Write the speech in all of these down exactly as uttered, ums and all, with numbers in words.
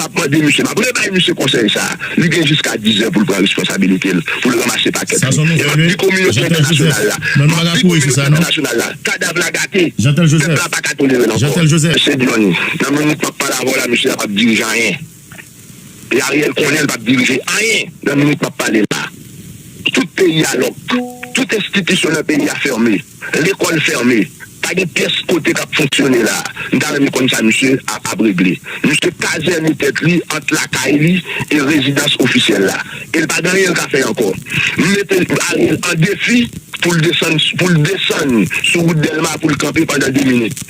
M ap mande misye, m ap rebay misye konsèy sa a. Li gen jiska dizè pou l pran responsabilite l, pou l ranmase pakèt li. E m ap di kominote entènasyonal la, m ap di kominote entènasyonal la, kadav la gate. Pèp la pa ka tolere l ankò. Mesye Johnny, nan minit m ap pale avè w la, misye a p ap dirije anyen. E Ariel konnen l p ap dirije anyen nan minit m ap pale la. Tout peyi a lòk. Tout enstitisyon nan peyi a fèmen. Lekòl fèmen. Pa gen pyès kote k ap fonksyone la. M ta renmen konn sa misye ap, ap regle. Misye kazène tèt li ant lakay li e rezidans ofisyèl la. E l pa gen anyen l ka fè ankò. M mete Ariel an defi pou l desann, pou l desann sou wout Dèlma pou l kanpe pandan de minit.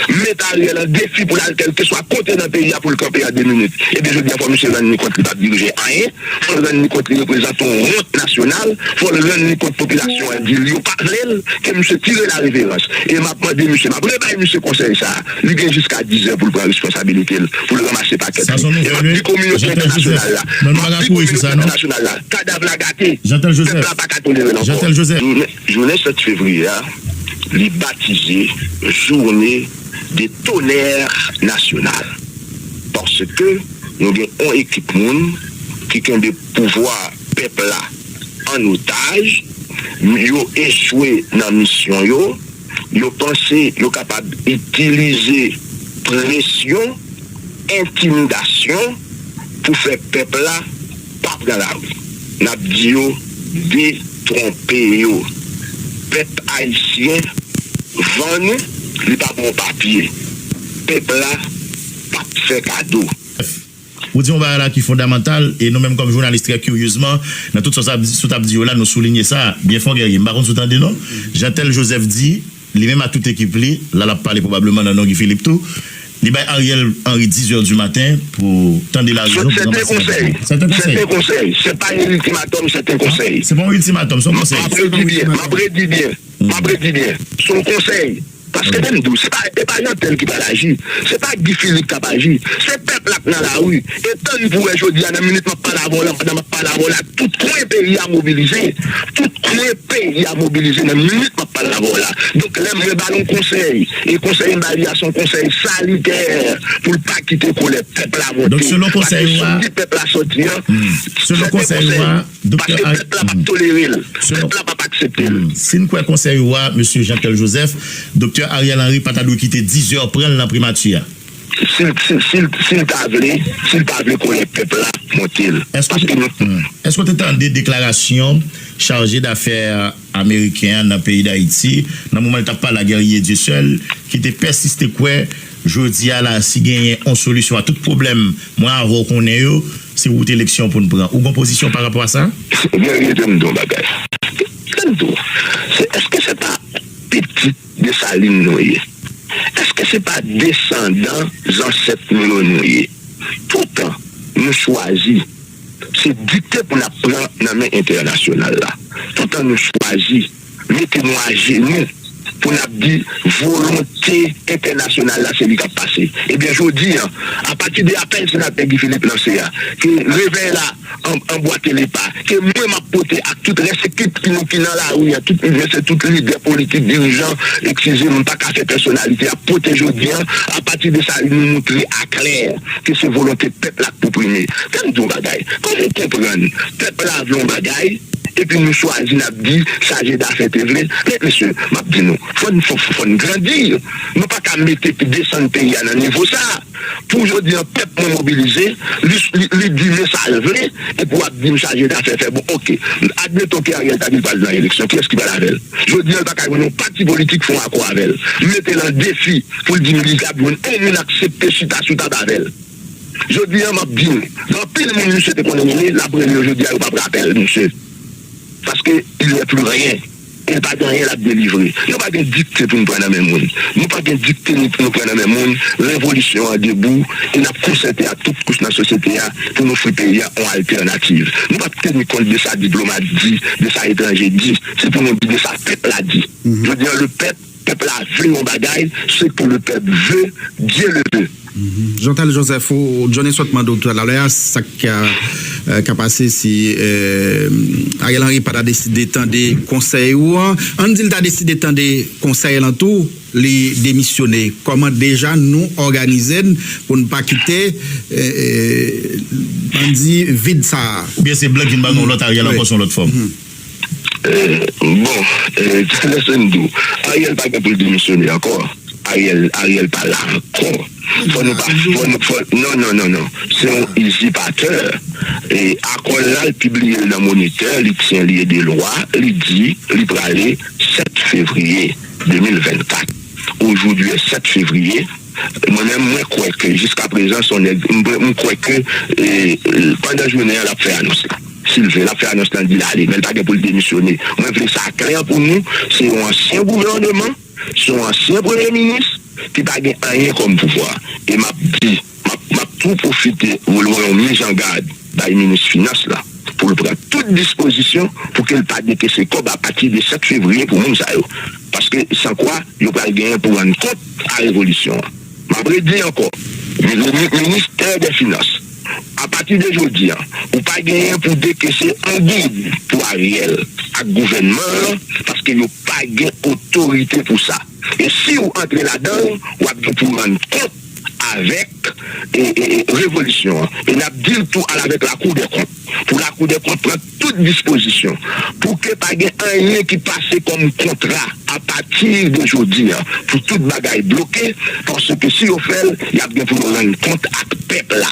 M met Ariel an defi pou l al kèlkeswa kote nan peyi a pou l kanpe an de minit. Ebyen, jodi a, fò misye rann li kont li p ap dirije anyen. Fò l rann li kont li reprezante yon wont nasyonal. Fò l rann li kont popilasyon an di l yo pa vle l, ke misye tire la reverans. E m ap mande misye, m ap rebay misye konsèy sa a. Li gen jiska dizè pou l pran responsabilite l, pou l ranmase pakèt li. E m ap di kominote entènasyonal la, m ap di kominote entènasyonal la, kadav la gate. Pèp la pa ka tolere l ankò. Jounen, jounen sèt fevriye a, li batize Journée de Tonnerre National. Paske nou gen yon ekip moun ki kenbe pouvwa pèp la an otaj, yo echwe nan misyon yo, yo panse yo kapab itilize presyon, entimidasyon pou fè pèp la pa pran lari. N ap di yo detwonpe yo. Pèp ayisyen vann ou, li pa ba w papye. Pèp la p ap fè kado. Ou di yon bagay la ki fondamantal, e nou menm kòm jounalis, trè kiryezman, nan tout sa w ap di, sa w ap di yo la, nou soulinye sa. Byen fò Guerrier, m pa konn si w tande non. Jeantel Joseph di, li menm ak tout ekip li, la l ap pale pwobableman nan non Guy Philippe tou, li bay Ariel Henry dizè di maten pou tande larezon pou ranmase lajan. Se te konsèy. Se te konsèy. Se pa yon iltimatòm, se te konsèy. Se pa yon iltimatòm, se yon konsèy. M ap redi byen, m ap redi byen. M ap redi byen. Se yon konsèy. Paske men m di w, se pa, e pa Jeantel ki pral aji. Se pa Guy Philippe k ap aji. Se pèp la k nan lari. E tann pou w wè jodi a, nan minit m ap pale avè w la, pandan m ap pale avè w la, tout kwen peyi a mobilize. Tout kwen peyi a mobilize nan minit m ap pale avè w la. Donk, lè m mwen ba l yon konsèy, e konsèy m ba li a se yon konsèy salitè pou l pa kite kolè pèp la monte. Donk, selon konsèy ou a, paske sòti pèp la sòti an, se te konsèy. Paske pèp la p ap tolere l. Pèp la p ap aksepte l. Si n kwè konsèy ou a, mesye Jeantel Joseph, Doktè Ariel Henry pa ta dwe kite dizè pran l nan primati a. Si l, si, si l, si l ta vle, si l pa vle kolè pèp la monte l. Paske nou. Èske w te tande deklarasyon chaje dafè ameriken an nan peyi Dayiti, nan moman l t ap pale ak Guerrier Dieuseul, ki te pèsiste kwè, jodi a la, si genyen yon solisyon a tout pwoblèm mwen avè w konnen yo, se wout eleksyon pou n pran. Ou gen yon pozisyon pa rapò a sa? Guerrier, tande m di w yon bagay. Tande m di w, se, èske se pa pitit Desalin nou ye? Èske se pa desandan zansèt nou yo nou ye? Toutan nou chwazi se dikte pou n ap pran nan men entènasyonal la. Toutan nou chwazi mete nou ajenou pou n ap di volonte entènasyonal la se li k ap pase. Ebyen, jodi a, apati de apèl senatè Guy Philippe lanse a, ke revèy la anbwate lepa, ke mwen m ap pote ak tout rès ekip ki nou ki nan lari a, tout mesye, tout lidè politik, dirijan, eskize m, m pa ka fè pèsonalite, ap pote jodi a, apati de sa, nou moutre aklè ke se volonte pèp la k pou prime. Fè m di w yon bagay. Kòman w konprann pèp la vle yon bagay, epi nou chwazi n ap di chaje dafè te vle? Men, mesye, m ap di nou, fò n, fò, fò n grandi. Nou pa ka mete, desann peyi a nan nivo sa. Pou jodi a, pèp mwen mobilize, li, li, li di men sa l vle, epi w ap di m chaje dafè fè bon, oke. Admeton ke Ariel ta di l pral nan eleksyon, kiyès ki pral avè l? Jodi a, l pa ka jwenn yon pati politik fè yon akò avè l. M mete l an defi pou l di m li ap jwenn yon moun aksepte chita sou tab avè l. Jodi a, m ap di w, gen anpil moun misye te konnen rele, l ap rele yo jodi a, yo p ap rapèl misye. Paske il n'est plus rien. E l pa gen anyen l ap delivre. Nou pa gen dikte pou n pran nan men moun. Nou pa gen dikte nou, nou pran nan men moun. Revolisyon an debou e n ap konsète ak tout kouch nan sosyete a pou n ofri peyi a yon altènativ. Nou p ap teni kont de sa diplomat di, de sa etranje di. Se pou nou di de sa pèp la di. Jodi a, le pèp, pèp la vle yon bagay, ce que le peuple veut, Dieu le veut. Jeantel Joseph, ou, Johnny sot mande w talè a, sa k ka, ka pase si Ariel Henry pa ta deside tande konsèy ou an? Ann di l ta deside tande konsèy lan tou, li demisyone. Kòman deja nou òganize n pou n pa kite, eh, eh, ann di, vid sa a? Oubyen se blan ki vin ban nou yon lòt Ariel ankò sou yon lòt fòm? Eh, bon, eh, listen do. Ariel pa gen pou l demisyone ankò. Ariel, Ariel pa la ankò. Fò nou pa, fò nou, fò, non, non, non, non. Se yon izipatè. E akò l la, l pibliye l nan Monitè, li tyen, li e de lwa, li di, li prale sèt fevriye de mil vennkat. Aujourd'hui est sept février. Mwen menm, mwen kwè ke jiska prezan, se yon nèg, m, m kwè ke, eh, pandan jounen an, l ap fè anons la. Si l vle, l ap fè anons la, l di l ale, men l pa gen pou l demisyone. Mwen vle sa klè pou nou, se yon ansyen gouvèneman, se yon ansyen premye minis ki pa gen anyen kòm pouvwa. E m ap di, m ap, m ap tou pwofite voye yon mizangad bay minis finans la, pou l pran tout dispozisyon pou ke l pa dekese kòb apati de sèt fevriye pou moun sa yo. Paske san kwa, yo pral genyen pou rann kont a revolisyon an. M ap redi ankò, mi-, mi-, ministè dè finans, apati de jodi a, ou pa genyen pou dekese yon goud pou Ariel ak gouvènman an, paske yo pa gen otorite pou sa. E si w antre ladan l, w ap gen pou rann kont avèk, e, e, e, revolisyon an. E n ap di l tou al avèk Lakou dè Kont. Pou Lakou dè Kont pran tout dispozisyon. Pou ke pa gen anyen ki pase kòm kontra apati de jodi a. Pou tout bagay bloke, paske si yo fè l, y ap gen pou yo rann kont ak pèp la.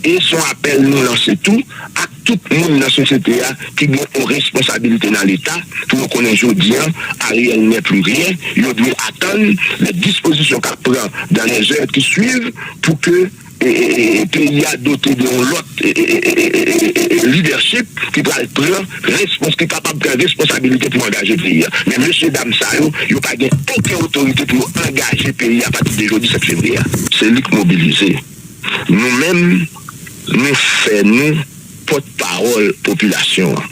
E se yon apèl nou lanse tou ak tout moun nan sosyete a ki gen yon responsabilite nan Leta, pou yo konnen jodi a, Ariel n'est plus rien, yo dwe atann lè dispozisyon k ap pran dans les heures qui suivent pou ke, e, e, e, peyi a dote de yon lòt, e, e, e, leadership ki pral pran respons-, ki kapab pran responsabilite pou angaje peyi a. Men mesye dam sa yo, yo pa gen okenn otorite pou yo angaje peyi a apati de jodi sèt fevriye a. Se li k mobilize. Nou menm, nou fè nou pòtpawòl popilasyon an.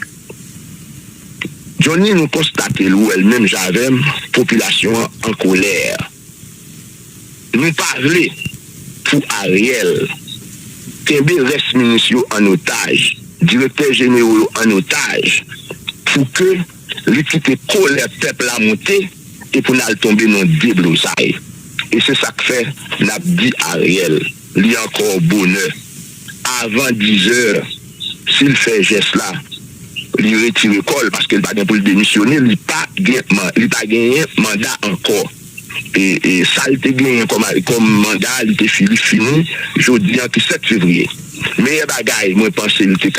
Johnny, nou konstate l, ou wè l menm jan avè m, popilasyon an an kolè. Nou pa vle pou Ariel kenbe rès minis yo an otaj, direktè jenewo yo an otaj, pou ke li kite kolè pèp la monte e pou n al tonbe nan deblozay. E se sa k fè n ap di Ariel, li ankò bonè. Avan dizè, si l fè jès la, li retire kò l, paske l pa gen pou l demisyone, li pa gen man-, li pa genyen manda ankò. E, e sa l te genyen kòm, kòm manda, li te fi-, li fini, jodi a ki sèt fevriye. Meyè bagay, mwen panse l te,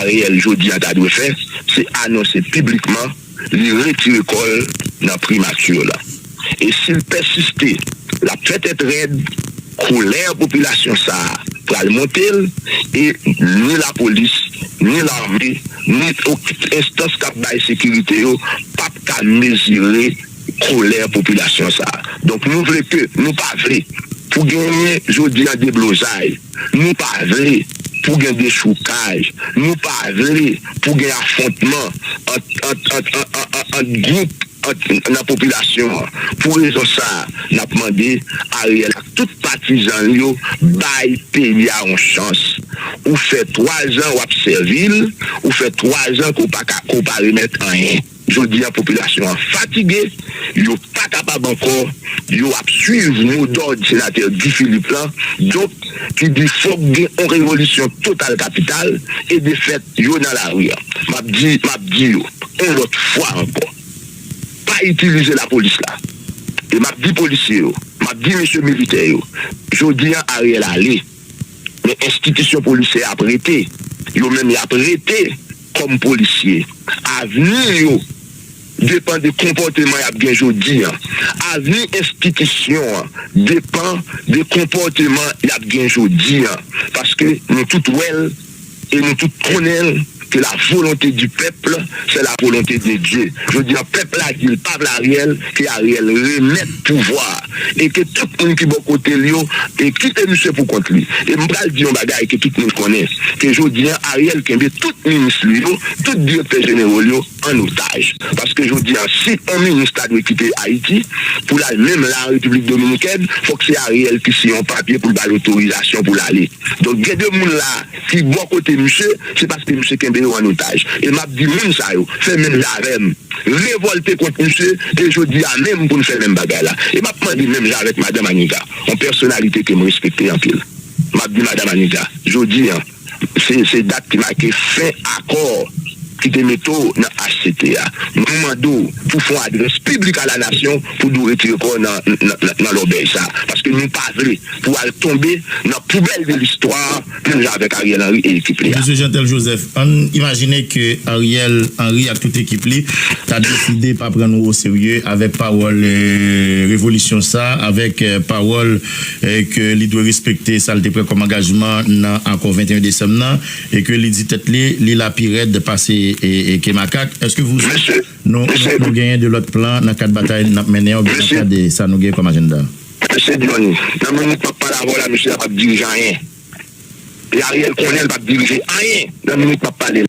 Ariel jodi a ta dwe fè, se anonse piblikman li retire kò l nan primati la. E si l pèsiste, l ap fè tèt rèd, kolè popilasyon sa a pral monte l, e ni lapolis, ni lame, ni okenn enstans k ap bay sekirite yo p ap ka mezire kolè popilasyon sa a. Donk, nou vle ke, nou pa vle pou genyen jodi a deblozay, nou pa vle pou gen dechoukaj, nou pa vle pou gen afwontman ant, ant, ant, ant, ant, ant gwoup ant, nan popilasyon an. Pou rezon sa a, n ap mande Ariel ak tout patizan l yo bay peyi a yon chans. Ou fè twa zan w ap sèvi l, ou fè twa zan ke w pa ka, ke w pa remèt anyen. Jodi a, popilasyon an fatige, yo pa kapab ankò, yo ap swiv modòd senatè Guy Philippe lan, donk, ki di fòk gen yon revolisyon total kapital e defèt yo nan lari a. M ap di, m ap di yo, yon lòt fwa ankò, pa itilize lapolis la. E m ap di polisye yo, m ap di mesye militè yo, jodi a Ariel ale, men enstitisyon polisyè ap rete. Yo menm y ap rete kòm polisye. Avni yo depann de konpòteman y ap gen jodi a. Avni enstitisyon an depann de konpòteman y ap gen jodi a. Paske nou tout wè l e nou tout konnen l ke la volonté du peuple, c'est la volonté de Dieu. Jodi a, pèp la di l pa vle Ariel, ke Ariel remèt pouvwa a. E ke tout moun ki bò kote l yo, e kite misye pou kont li. E m pral di yon bagay ke tout moun konnen, ke jodi a, Ariel kenbe tout minis li yo, tout direktè jeneral yo an otaj. Paske jodi a, si yon minis ta dwe kite Ayiti, pou l al menm la an Repiblik Dominikèn, fòk se Ariel ki siyen yon papye pou l ba l otorizasyon pou l ale. Donk, gen de moun la ki bò kote misye, se paske misye kenbe yo an otaj. E m ap di moun sa yo, fè menm jan avè m. Revòlte kont misye, e jodi a menm pou n fè menm bagay la. E m ap mande menm jan avèk madan Maniga, yon pèsonalite ke m respekte anpil. M ap di madan Maniga, jodi a, se, se dat ki make fen akò ki te mete w nan H C T a. Nou mande w pou fè yon adrès piblik a la nasyon pou nou retire kò w nan, nan, nan, nan lòbèy sa. Paske nou pa vle pou w al tonbe nan poubèl de listwa, menm jan avèk Ariel Henry e ekip li a. Mesye Jeantel Joseph, ann imajine ke Ariel Henry ak tout ekip li ta deside pa pran nou oserye avèk pawòl, eh, revolisyon sa, avèk, eh, pawòl, eh, ke li dwe respekte sa l te pran kòm angajman nan akò venteyen desanm nan, e ke li di tèt li, li la pi rèd pase, eh, eh, ke makak. Èske nou, nou, nou genyen de lòt plan nan kad batay n ap mennen an, oubyen nan kad de sa nou gen kòm ajanda? Mesye Johnny, nan minit m ap pale avè w la, misye la p ap dirije anyen. E Ariel konnen l p ap dirije anyen nan minit m ap pale la.